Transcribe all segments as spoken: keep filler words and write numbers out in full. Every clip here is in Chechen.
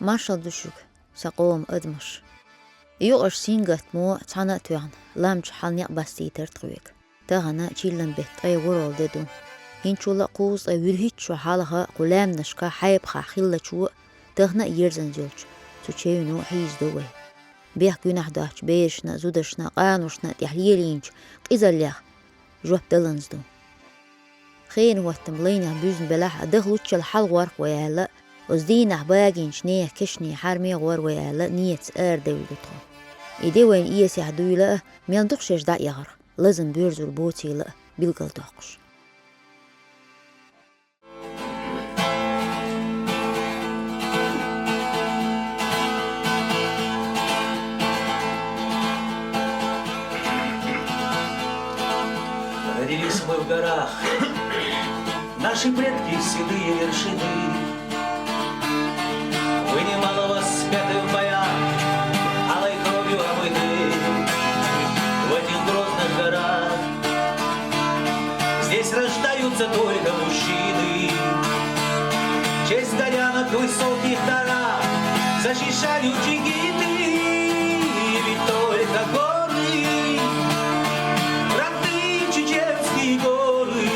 Маршал ду шуьга, сан къоман адамаш. Юкъаш сингаттамо цхьаьна а тоьхна, лам чу хьал некъ бастийтар тхоьга. Тахана чиллан бетта ткъе ворхӀалгӀа де ду. ХӀинцачул а кхузткъе вуьрхӀитта шо хьалха кху лаьмнашка хьайбахахь хиллачо а, тахана а ерзанза йолчу цу чевно хьийзадо вай. Бехк-гуьнахь доцучу берашна а, зударшна а, къаношна а тӀехь лелийначу къизаллех жоп даланза ду. Хенан хӀоттам лайнех буьзна белахь а, даха луччал хьалагӀорх вай аьлла, оцу дийнахь багийначу нехан кешнийн хьарме гӀор вай аьлла, нийятца арадевлла ду тхо. И де вайна эсехь дуйла а, мел дукха шаьш дӀаэгӀарх, лазам боьрзур боцийла а билгалдоккхуш. Родились мы в горах, наши предки — седые вершины. Мы немало воспяты в боях, алой кровью омыты. В этих грозных горах здесь рождаются только мужчины. Честь горянок в высоких горах защищали джигиты. Ведь только горы, родные чеченские горы,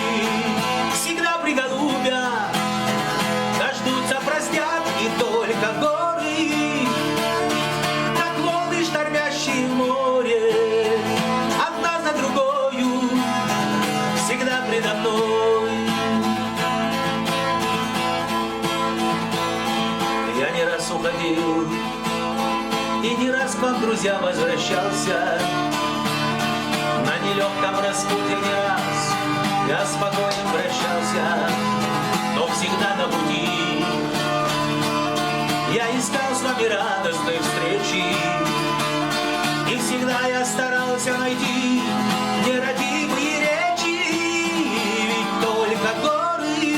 всегда приголубят, дождутся, простят. И только горы, как волны, штормящие море, одна за другою, всегда предо мной. Я не раз уходил, и не раз к вам, друзья, возвращался. На нелёгком распутье не раз я с покоем прощался, но всегда на пути я искал с вами радостной встречи. И всегда я старался найти неродимые речи. Ведь только горы,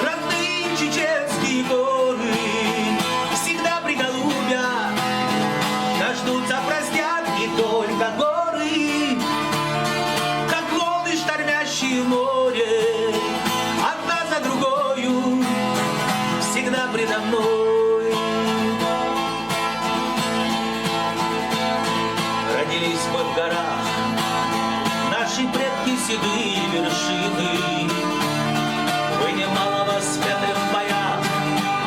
родные чеченские горы, всегда приголубят, дождутся, простят. И только горы, как волны, штормящие море, одна за другою, всегда предо мной. Родились мы в горах, наши предки — седые вершины. Вы немало воспяты в боях,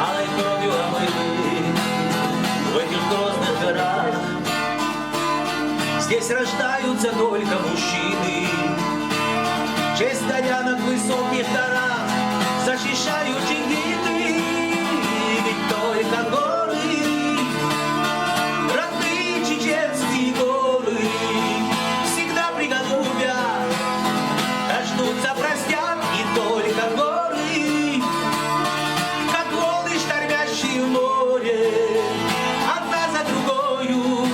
алой кровью омыты. В этих грозных горах здесь рождаются только мужчины. Честь горянок в высоких горах защищают джигиты. Ведь только горы, родные чеченские горы, всегда приголубят, дождутся, простят. И только горы, как волны, штормящие море, одна за другою,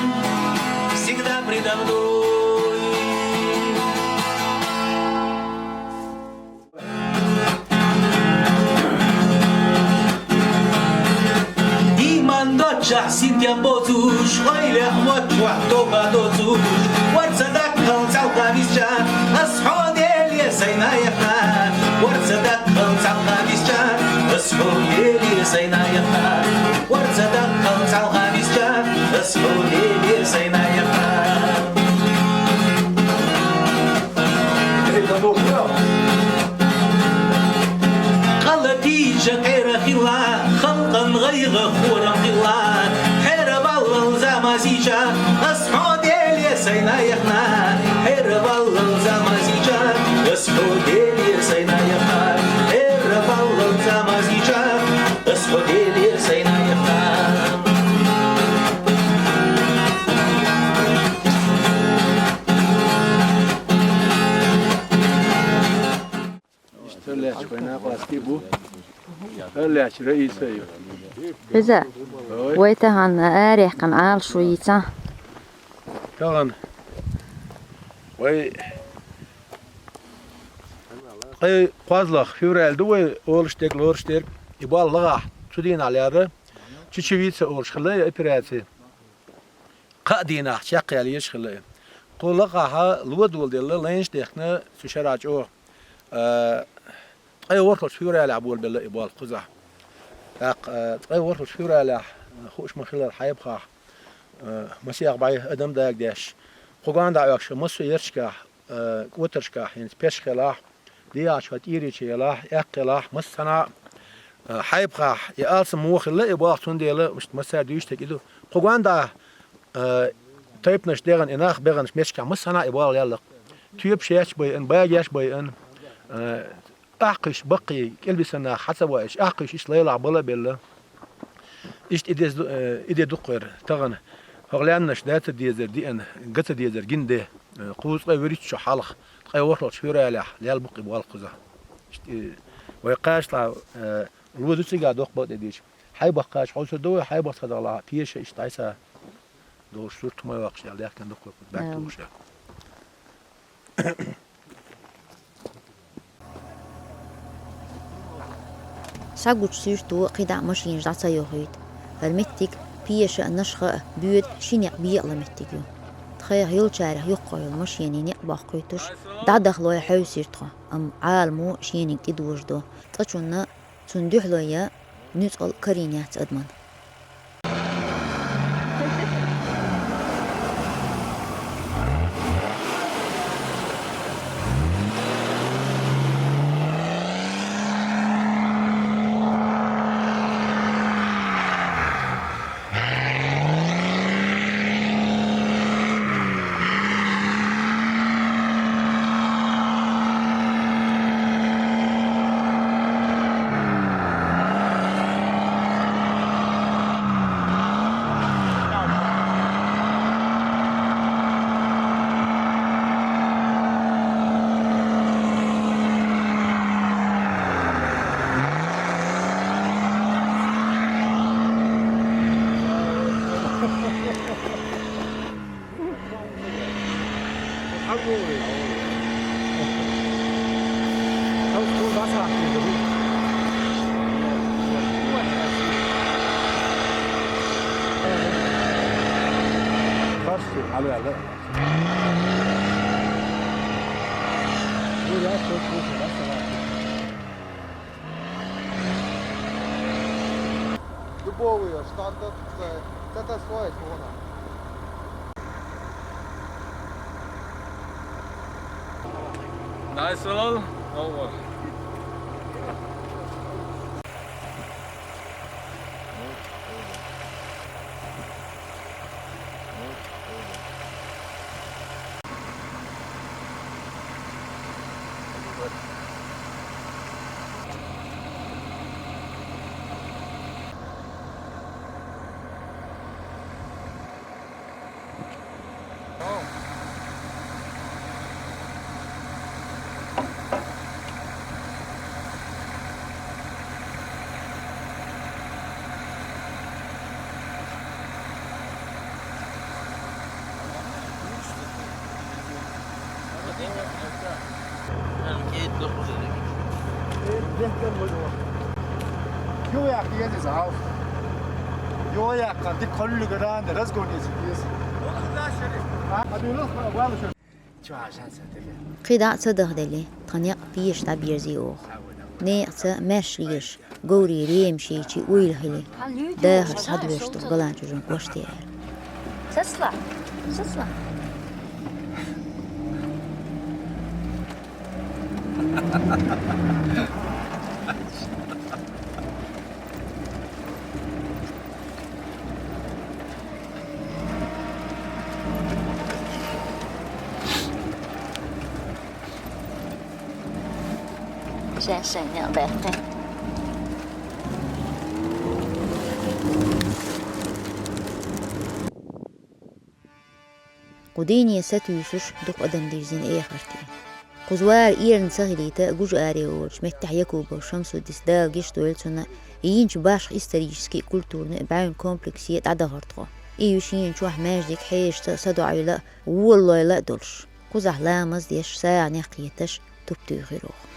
всегда предо мной. Иман доцчохь синтем боцуш, ойлехь мотт чохь тоба доцуш, варца даккхал цхьалха висча, ас хьо Деле сайна яхна. Варца даккхал цхьалха висча, ас хьо Деле сайна яхна. Варца даккхал цхьалха висча, ас хьо Деле сайна яхна. Къала тийжа къера хилла, халкъан гӀайгӀа хорам хилла. Хьера валлал замазича, ас хьо Деле сайна яхна. Хьера валлал замазича, ас хьо Деле сайна яхна. Хьера валлал замазича, ас хьо Деле сайна яхна. Иштта хӀаллаьцча вайн накъостий бу. ХӀаллаьцча Раиса ю. Иза, ой, вай тахана арехкан Ӏалашо йийца. Тахана вай ткъе кхозлагӀа февраль ду вай олуш дерг, лоруш дерг. И болх лахахь цу дийнахь лерра Чечевица олуш хилла и операци. Кхаа дийнахь чекхъяла езаш хилла и. Кху лакхахь ло доладелла, лайнаш а дехкина цу шарахь чӀогӀа, а, ткъе ворхӀалгӀачу февралехь болабелла и болх кхузахь. ТӀаккха, э, ткъе ворхӀалгӀачу февралехь, э, хууш ма-хиллара, Хьайбахахь, э, масех бӀе адам дагадеш, кхо гондӀа оьхуш, массо а ярташкахь, э, кӀотаршкахь, хӀинца пеш хилахь, дехьачу хӀара тӀерачу елахь, эккха елахь, массанхьа а, э, Хьайбахахь и алсам мо хилла и болх, цундела, иштта массара дуьйцуш дерг и ду. Кхо гондӀа, э, тайпанаш дегӀана, и нах бегӀанаш меттигашкахь массанхьа а и болх лелла. Тоьпаш еш байъина, багеш байъина, э, ахкхуьйсуш баккхий кӀелбисина нах хьа ца воуьйтуш, ахкхуьйсуш иштта лайлахь бала а белла. Иштта и де ду-, э, и де дукха яра тахана. ХӀокху лаьмнаш дан ца дезар диъна, ган ца дезар гина де, э, кхузткъе вуьрхӀитта шо хьалха, ткъе ворхӀалгӀачу февралехь лелла бу-кх и болх кхузахь. Иштта, э, вай кхачалахь, э, ло ду цигахь доккха бакъдерг дийцича. Хьайбах кхача хьовсур ду вай, Хьайбах ца дахалахь, пеша иштта дӀаса долуш сурт хӀума а йоккхуш, аьлла, даьхкина дукха баьрг тухуш. Схьагучу суьрто кхидӀа а машенаш дӀа ца йохуьйту. ХӀара меттиг пеша а, нашха а боьду ши некъ бекъала меттиг ю. Тхайх йолчарех йоккха йолу машенийн некъ боккхуьйтуш, дӀадахалой хьаьвсира тхо, амма Ӏаламо шениг тӀедожадо. Цкъачунна цунна дуьхьало ян нуьцкъала карийна яц адамна. Дубовый стандарт, э, это стоит вон. Nice one. Over. Юхаяьккха еза иза, хьовса. Юхаяьккхина дика кхоллиг гӀанта разгон еза иза. А? КхидӀа а ца дахделли, тхан некъ пеша дӀаберзий оха. Некъаца маьрша лелаш, говрийн ремаш йийча ойла хили, дахар схьадоьшуш долу галанчужун коште аьлла. Сацла! Сацла! Шаьш шайн некъ баьккхи. Кху дийне сатуьйсуш дукха адам дирзина эхарте. Кхуза вара эрна ца хилийта гуж аре волчу меттехь Якубов Шамсуддис, Дала гечдойла цунна, йийначу башха исторически а, культурни а бӀаьвнан комплексе дӀадахара тхо. И ю шена чохь маьждиг хьешаца а, садоӀийла а, волалойла а долуш. Кхузахь ламаз деш, сагӀанех кхеташ, туп туьйхира оха.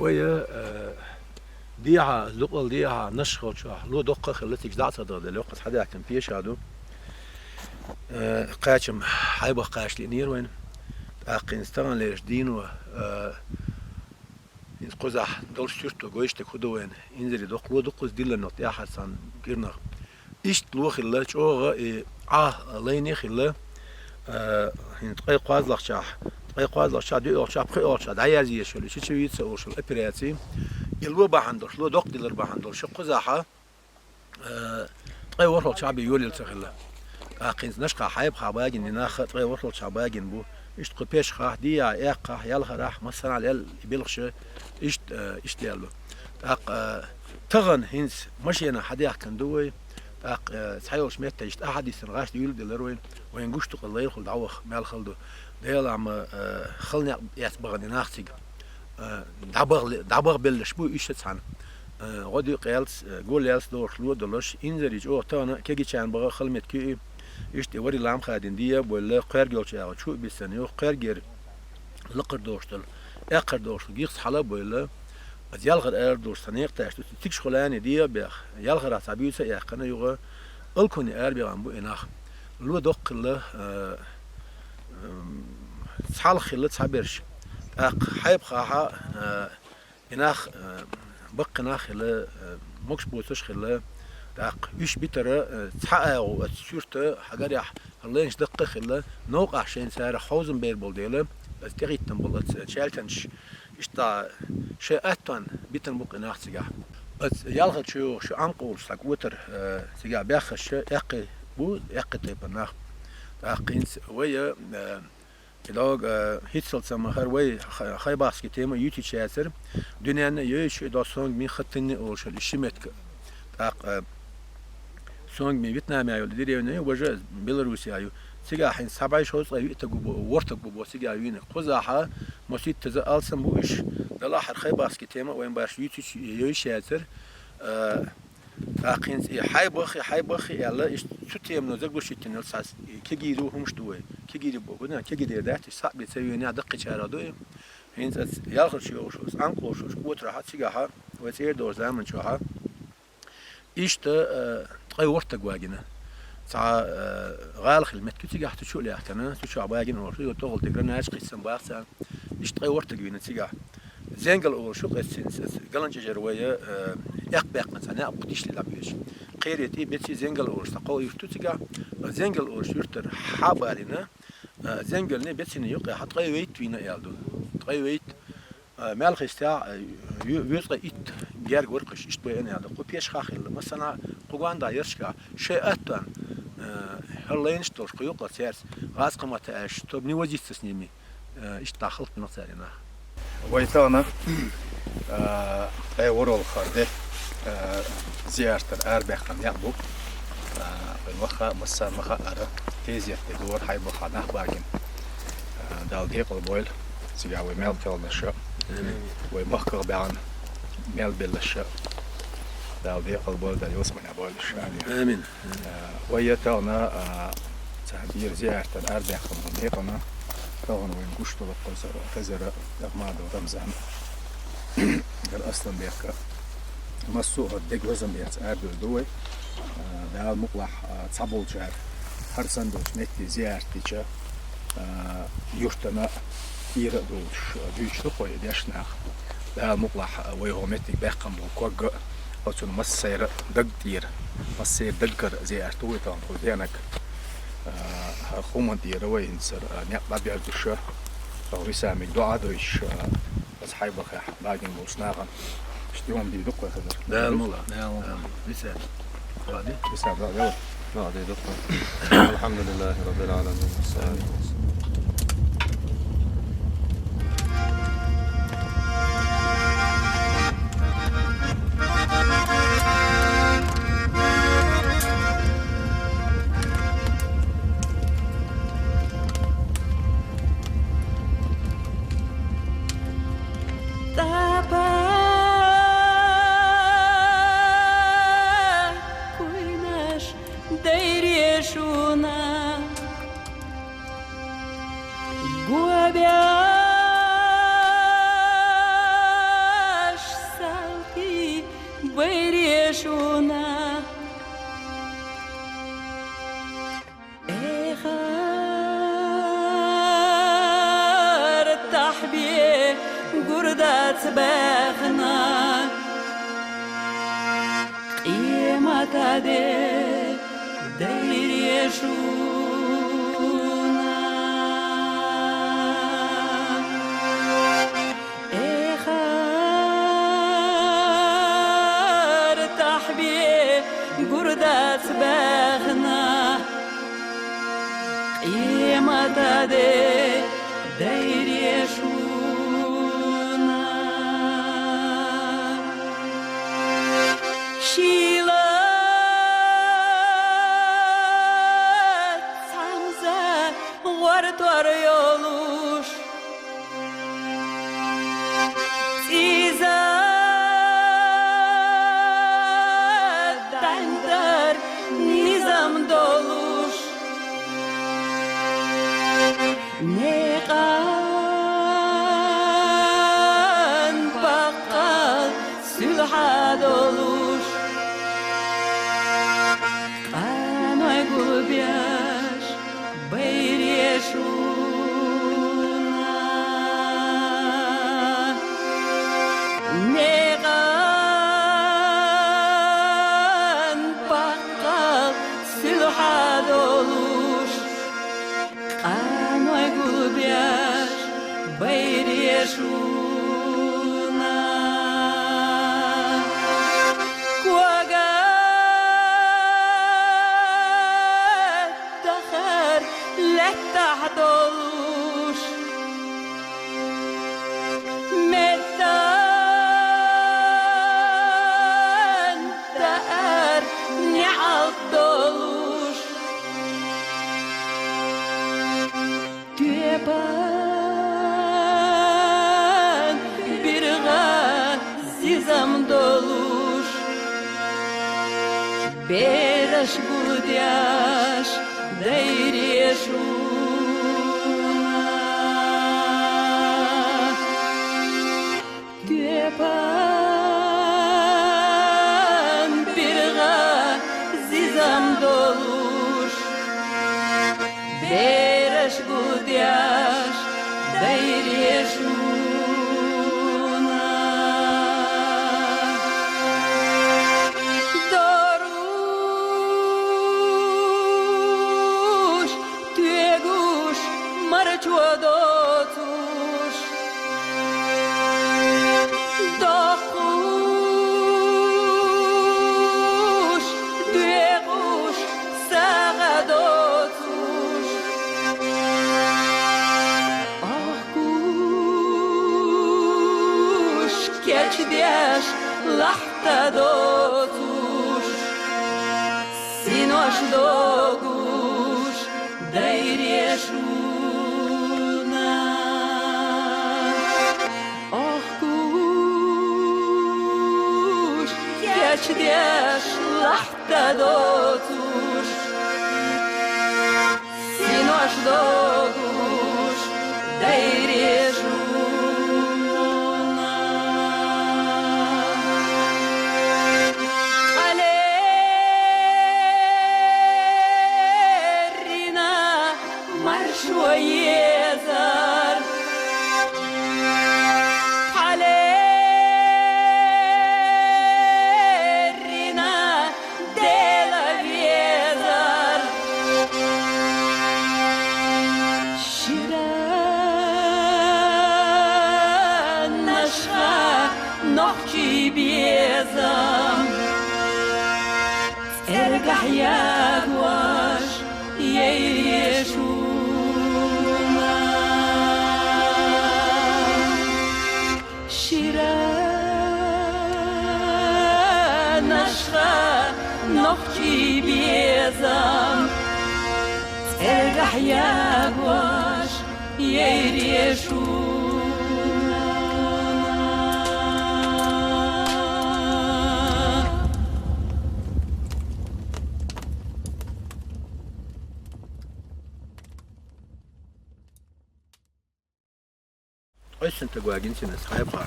Вай, э, дехьа, зукъал дехьа, нашхалчохь, ло доккха хилла, цига дӀа а ца даха делла, йоккхаза хьадаьхкина пеша ду. Э, кхачам хьайбах кхаьча лиънера вайна. ТӀаккха хӀинца таханлерчу дийно, э, хӀинца кхузахь долуш суьрто гойшдаг хӀу ду вайна, инзаре доккха ло дуккхаза диллина тӀаьхьарцан кирнах. Иштта ло хилла, чӀогӀа и Ӏа лайне хилла, а, хӀинца ткъе кхозлагӀчохь, ткъе кхозлагӀчохь, доьалгӀачохь, пхоьалгӀачохь дӀаязъеш йолу, чича вийца олуш йолу операци. И ло бахьана долуш, ло доккха дилар бахьана долуш, кхузахьа, а, ткъе ворхӀалгӀачохь бен йолийла ца хилла. ТӀаккха хӀинца нашха хьайбаха багина и нах а ткъе ворхӀалгӀачохь багина бу. Иштта кху пешахь, дехьа, эккхахь, ялхарахь, массанхьа лел и белхаш, иштта, а, иштта лелла. ТӀаккха, а, тахана хӀинца машенахь хьадаьхкина ду вай. ТӀаккха, э, цхьайолчу меттехь иштта ахьа дисина гӀаш дуьйла делара вайна. Вайна гуш ду-кх лайрахула дӀаваха мел хала ду. Делахь ма, э, хала некъ эцна бахана и нах цига. Э, дӀабаха ле-, дӀабаха беллаш бу уьш а цхьаьна. Э, гӀо дуьйкъ ялц, э, гул ялц дохуш ло а долуш, инзаре чӀогӀа тахана кегийчарна баха хала меттиг ю и. Иштта и вари лам хадийна де а бевлла, кхоьрга йолчу агӀор чу а бисина, юха кхоьргера лакхара дохуш долу, эккхара дохуш долу гихца хьала а бевлла, аса ялхара ара долуш сан некъа тӀехь ду, цигахула де а беха, ялхарахь цхьа буьйса а яьккхина юха, алкуне арабаьхна бу и нах. Ло доккха хилла, а, м, цхьалха хилла цхьаберш. ТӀаккха хьайбахахь, а, и нах, а, баккхий нах хилла, а, могуш боцурш хилла. ТӀаккха уьш битара, а, цхьа агӀо оцу суьрта хьагарехь, хӀара лайнаш даккха а хилла, новкъахь шайна цара хьовзам бер болу дела, аса тӀехӀиттина болу аса чаьлтанаш, иштта шайн аттонна битина бу-кх и нах цигахь. Аса ялхара чу йогӀуш шу Ӏамкъа олуш цхьа котар, э, цигахь баьххаш, эккхий бу, эккхий тайпана нах. ТӀаккха хӀинца вай, э, и дӀога, э, хӀинццалц ма хӀара вай ха-, хайбахский тема юьйцуьйтуш яцара, дуьненна а йовзуш ю и дӀо Сонгми, Хатынни олуш йолу и ши меттиг. ТӀаккха, э, Сонгми Вьетнамехь йолу деревня ю, важа Беларусехь ю. Цигахь хӀинца цхьа бӀе шовзткъе виъ стаг ву бо-, ворхӀ стаг ву боху цигахь вийна. Кхузахьа масийттаза алсам бу уьш. Делахь хӀара хайбахский тема вайн башха юьйцуьйтуш йовзуш яцара. Э, тӀаккха хӀинца и хьайбах, и хьайбах аьлла, иштта цу темано заглушить йина цхьа и кегийра хӀумаш ду вай. Кегийра боху, кегийра дац, иштта схьа а бен ца вийнехь даккхийчарах ду и. ХӀинца аса ялхара чу йогӀуш, аса Ӏамкъа олуш, аса котарахьа, цигахьа, вай цӀера догӀучу заман чохьа. Иштта, э, ткъе ворхӀ стаг вагина. Цхьа, э, гӀала хилла меттиг ю цигахь, цу чу а лаьттина, цу чохь багина олуш, юха тӀехула тӀе гранача кхиссина баха царна. Иштта ткъе ворхӀ стаг вийна цигахь. Зенгал олуш ю-кх эццинца, галанчӀожара вай, э, эккхабаьккхина цхьа некъ бу дишли ламхьеш. Кхерий тӀе Беци, Зенгал олуш цхьа кхо юрт ю цигахь. Зенгал олуш юьртара хьа а балийна, э, Зенгални Бецини юккъехь ткъе вуьрхӀитта вийна аьлла ду. Ткъе вуьрхӀитта. А, маьлхестехь, а, ю-, вуьрхӀитта итт герга вара кхуьш, иштта байина аьлла. Кху пешахь а хилла. Массанхьа кху гонаха яршкахь шайн аттонна, а, хӀара лайнаш долуш кху юккъе цаьрца гӀазкхамат аьлча, чтобы не возиться с ними, а, иштта дӀахӀалттина цара и нах. Вай тахана, а, ткъе ворхӀалгӀа де, а, зияртара арабаьккхина некъ бу. А, вай маха, массарна маха ара, тезетте дора хьайбаха нах багина. А, Дала декъал бойла цигахь вай мел кхелхинарш а, вай махках баьхна мел белларш а. Дала декъал бойла, Дала ялсаманехь бойла уьш. Амин. Амин. А, вай я тахана, а, цхьа дийра зияртана арабаьккхина некъана, тахана вайна гуш долу кхузара, хезара Ахмадов Рамзан. ХӀара Асланбек а. Массо а хӀара дегазам эца арадуьйлур ду вай. А, Дала мукъалахь, а, цхьаболчара хӀара санна долчу метте зиярт дича, а, юьртана а, кийра а долуш, а, дуьйцуш ду-кх вай дешна нах. Дала мукъалахь, а, вай хӀокху меттиг баьккхина болу ког а, оцунна массеран а даг тӀера, массеран а даггара зиярт ду вай тахана кху денаг. А, хӀара хӀуманна тӀера вай хӀинца хӀара, а, некъ дӀаберзуш а, хӀокху Висамига доӀа а дойтуш, а, Аса хьайбахехь багина болчу нахана. Иштта юхана дийр ду-кх вай хезар. Дала мукъ лахь, Дала мукъ лахь. Висар. Вади? Висар, да, да. Вади, ду-кх. الحمد لله رب العالمين. والصلاة والسلام. Тапа куйнаш дайре шуна гобя. Де дайре шуна. Эхар тахьбе гурдац бахна. Къемата де дайре шуна. Шила цамза гъвар-твар йолуш, цӀиза дандар низам долуш, некъан бакъал сулхьа долуш, къанай гулбеш байре шуна. Некъан бакъал сулхьа долуш, къанай гулбеш байре шуна. Квага дахар леттахь долуш, метан таар неӀалт долуш, туьпан биргӀа зизам долуш, бераш гулдеш дайре шуна. Туьпан биргӀа зизам долуш, бераш гулдеш дайре шуна. Доруш, туьгуш, марчо доцуш, дохуш, дуьгӀуш, сагӀа доцуш, ахкуш, кечдеш, лахьта доцуш, синош догуш дайре шуна. Ахкуш, кечдеш, лахьта доцуш, синош догуш дайре шуна. Къалеррина маршо езар, къалеррина дела везар. Шира нашха нохчий безам, цӀергахь ягош яйре шуна. Шира нашха нохчий безам, цӀергахь ягош яйре шуна. Къойсин тӀе гвагинцинас хайпа.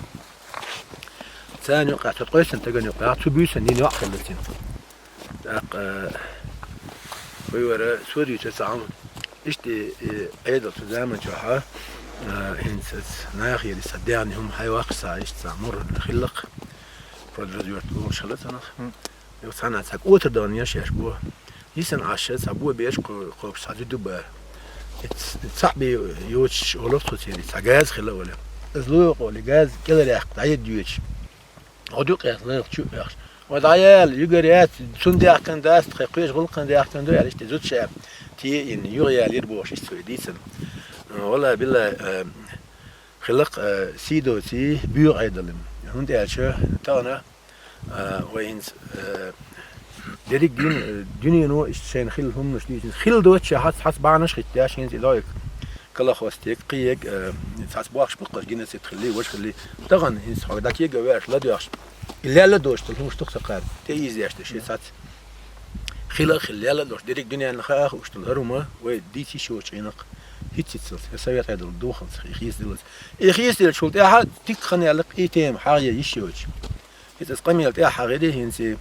Царна юкъахь, цу къойсин тӀеган юкъахь, цу буьйсан нин йоӀ хилла цуьнан. ТӀаккха, э, вуй вара, содийча цхьа хӀума. Иштта, э, Ӏедал цу заман чохь, э, хӀинца аса нахера сан дегӀна хӀума хьайваккха сан, иштта сан мур хиллакх. Продразверт луш хилла цунах. Юха цхьаннахьа цхьа кӀотар дахана яр шаьш бо. Йисина Ӏаш цхьа бо беш кхо-, кхобуш цхьа зуьду ба. Ц-, цхьаъ бе йоцуш олур цо церий, цхьа газа хила ола. Из луйокъу ола, газа кӀелара яьккха, дӀаедда йоьдуш. Гьо дукъ яц, лайх чу а яхаш. Ва дӀаяла, югар яц, цунна даьккхина дац, тхай кхоьш гӀуллакхана даьккхина ду, аьлла, иштта зуд ша тиеина, юха ялийра бохуш, иштта цо и дийцина. Валла, билла, э, хилакх, э, сий доций, буьйгӀа Ӏедал ма. ХӀунда аьлча, тахана, э, вай хӀинца, э, дерриг дин, э, дуьнено иштта шайна хилла хӀуманаш дийцина. Хилла доцуш хьац, хьац бахьанаш хӀитташ, хӀинца и дойк. Голохостег, кхиег, э, цхьацца бохкаш бу-кх уж, геноцид хилли, важа хилли. Тахана хӀинца хьо дӀакега ваьш, ладоьгӀаш. И лелла а доцуш долу хӀуманаш ду-кх сан кхара. ТӀеийза деш ду шен цхьацца. Хила а хилла, лелла а доцуш, дерриг дуьненна хаа а хууш долу хӀара хӀума вай дийца йиш йоцу Ӏийнакх хӀиттицалц, я совет Ӏедал духалц, и хийцадиллалц. И хийцадиллачул тӀаьхьа дикка хан яьлла-кх и тема хьагӀ е йиш йоцуш. ХӀинца аса къамел тӀехь хьагӀийра хӀинца,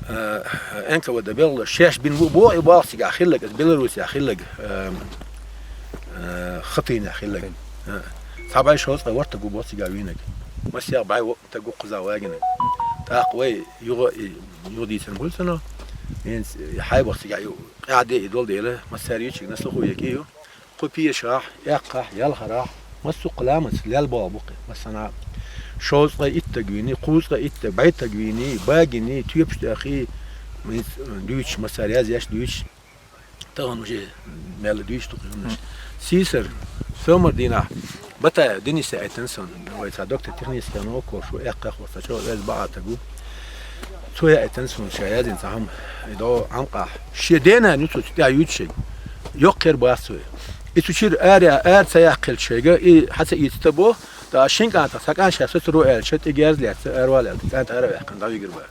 э, Н К В Д белхалоша шаьш бина бу боху и болх цигахь хилларг, аса Беларусехь хилларг, э, э, Хатынехь хилларг. Хатын. Э, цхьа бӀе шовзткъе ворхӀ стаг ву боху цигахь вийнарг. Массех бӀе воккха стаг ву кхузахь вагийнарг. ТӀаккха вай юха и, юха дийцина хуьлу цунах. ХӀинца и хьайбах цигахь ю, къаьхьа де и долу дела, массара юьйцург на слуху яки ю. Кху пешахь, эккхахь, ялхарахь, массо а кху ламаца лелла болх бу-кх, массанхьа. Шовзткъе итт стаг вийний, кхузткъе итт стаг, бӀе стаг вийний, багийний, тоьпаш тӀехь, дуьйцуш, массара язъеш дуьйцуш. Тахана уже мел дуьйцуш ду-кх хӀуманаш. Сийсара, сомар дийнахь, Батаев Дениса аьттина сан, вай цхьа доктор технических науков шу эккхахь, цхьа чӀогӀа веза бакъ стаг ву. Цо яийтина суна ша яздина цхьа хӀума, и дӀо Ӏамкъахь. Шен денана ю цо цу тӀехь юьйцуш ерг. Йоккха хир бац цо. И цу чуьра ара, ара ца яккхийтича шайга, и хьан ца ийца бо, ткъа шин кӀантах цхьа кӀант ша сацаро аьлча, тӀе герз лаьцна, ара вала аьлла, кӀант ара ваьккхина, дӀавигар бара.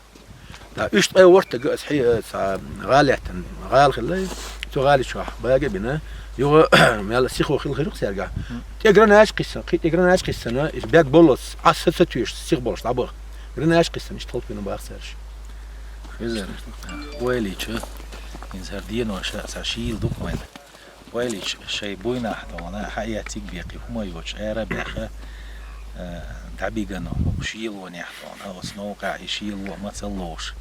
ТӀаккха уьш ткъе ворхӀ стаг аса хье-, цхьа гӀала лаьттина, гӀала хилла, цу гӀали чохь бага а бина, юха мел сихо хилла хир ю-кх цаьргахь. ТӀе гранача кхиссина, кхин тӀе гранача кхиссина, и бег боллалц, Ӏа са ца тоьшуш, сиха болуш дӀабаха. Гранача кхиссина, иштта хӀаллаквина баха цаьрша. Везар, ойла йича, хӀинца хӀара денош а цхьа шийла ду-кх вайна. Ойла йича, шайн буйнахь тхуна хьаэциг бекхи хӀума йоцуш, ара а баьхна, э, дӀабигна хӀокху шелонехь тхуна, оцу новкъахь и шело а мацалла ловш.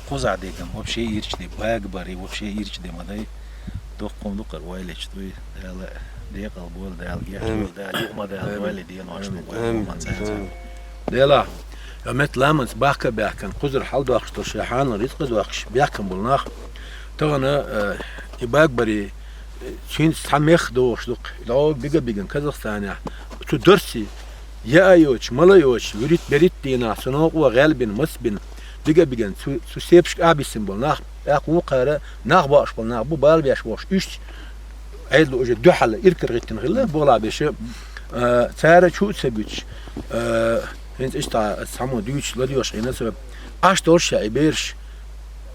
Кхузахь дегам вообще ирча де, бага барий вообще ирча де ма дай. Доккха хӀума ду-кх хӀара, ойла йича дуй. Дала декъал бойла, Дала гечдойла, Дала юха ма Дала дойла денош ду-кх вай хӀуманца. Делахь, я метта ламанца бахка а баьхкина, кхузара хьал доккхуш долу шайн хьанал рицкъа а доккхуш, бехкам болу нах. Тахана, э, и бага барий, э, цуьнца цхьа мех догӀуш ду-кх, и дӀо бига а бигна Казахстанехь, цу дарций, яа йоцуш, мала йоцуш, вуьрхӀитта-берхӀитта дийнахь, цу новкъо гӀел бина, маца бина, бига а бигна, цу, цу сепашка а бисина болу нах, тӀаккха вукхара нах бакъаш болу нах бу, бала беш бохуш, уьш Ӏедало уже дуьхьал иракарахӀиттина хилла, бохуш беш, а, цара чу а ца буьтуш, а, хӀинца иштта аса цхьаммо дуьйцуш ладоьгӀуш Ӏийна со, Ӏаш долуш ша и бераш,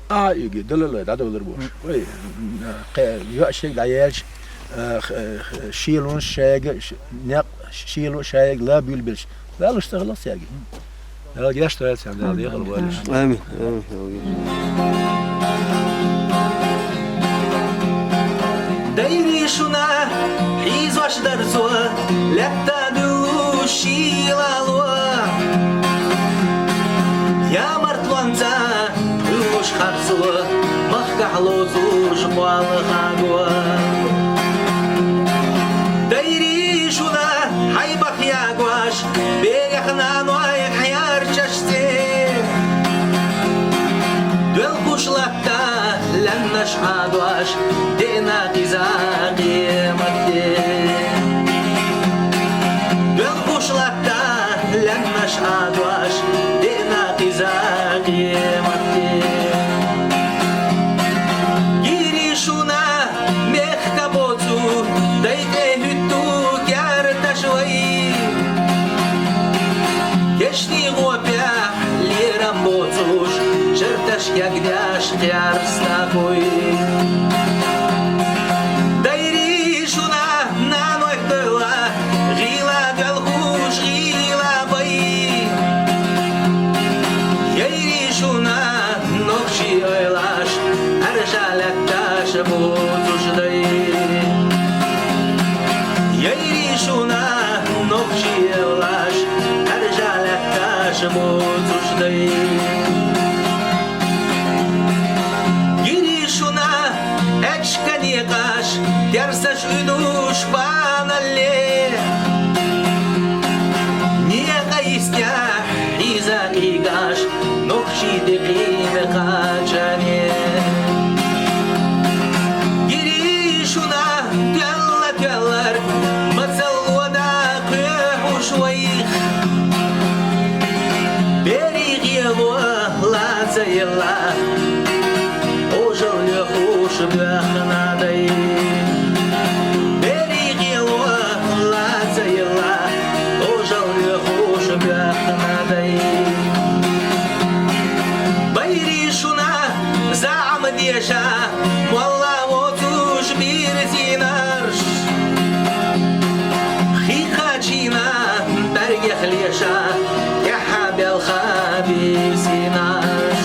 а, юьги далалла дӀадовлар бохуш. Вай, м, кхе, йоӀ шега дӀаелча, а, х-, х-, шелонаш шайга, ш-, некъ шело шайга ла буьйлабелча, лалуш ца хилла цаьрга. Дала гечдойла царна, Дала декъала бойла уьш. Амин. Амин. Дала гечдойла. Дайри шуна хьийзош дара цо, лаьтта дуьллуш шийлало. Ямартлонца дуьллуш харцо, махкахь лоцуш кхолхаго. Дайри шуна хьайбах ягош, берех наной хьерчаш цӀе. Доьлхуш латта лаьмнаш Ӏадош, деана кхуза къематде. Доьлхуш латта лаьмнаш Ӏадош, деана кхуза къематде. Гири шуна мехка боцу, дай тӀе хӀуьтту керташ вай. Кешни гӀопехь лерам боцуш, чарташ кегдеш кхерстахуй. Дайри шуна нанойх дойла, гӀийла доьлхуш гӀийла бай. Яйри шуна нохчий ойлаш, Ӏаьржа лаьтташ боцуш дай. Яйри шуна нохчий ойлаш, Ӏаьржа лаьтташ боцуш дай. къаш, терсаш уьдуш баналле. Некъа йистехь хьийза къийгаш, нохчий декъий кхачане. Гири шуна тоьлла-тоьллар, мацалла вада кхоьхьуш вайх. Берийн гӀело лаца елла, Ӏожалла лоьхуш боьхна дай. Берийн гӀело лаца елла, Ӏожалла лоьхуш боьхна дай. Байрий шуна заӀма деша, молла воцуш бирзинарш. Хихачийна бӀаьргех леша, тӀаьхьа белха бийсинарш.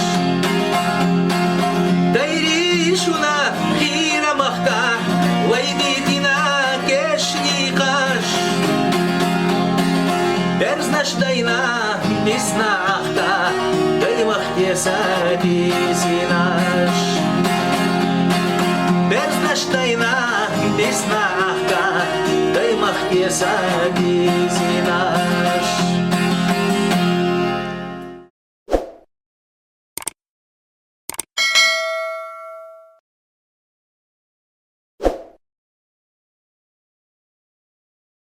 Дайрий шуна хийра махка, вай дитина кешнийкхаш. Берзнаш дайна бисна Ӏахка, даймах теса дийсинарш. Берзнаш дайна бисна Ӏахка, даймах теса дийсинарш.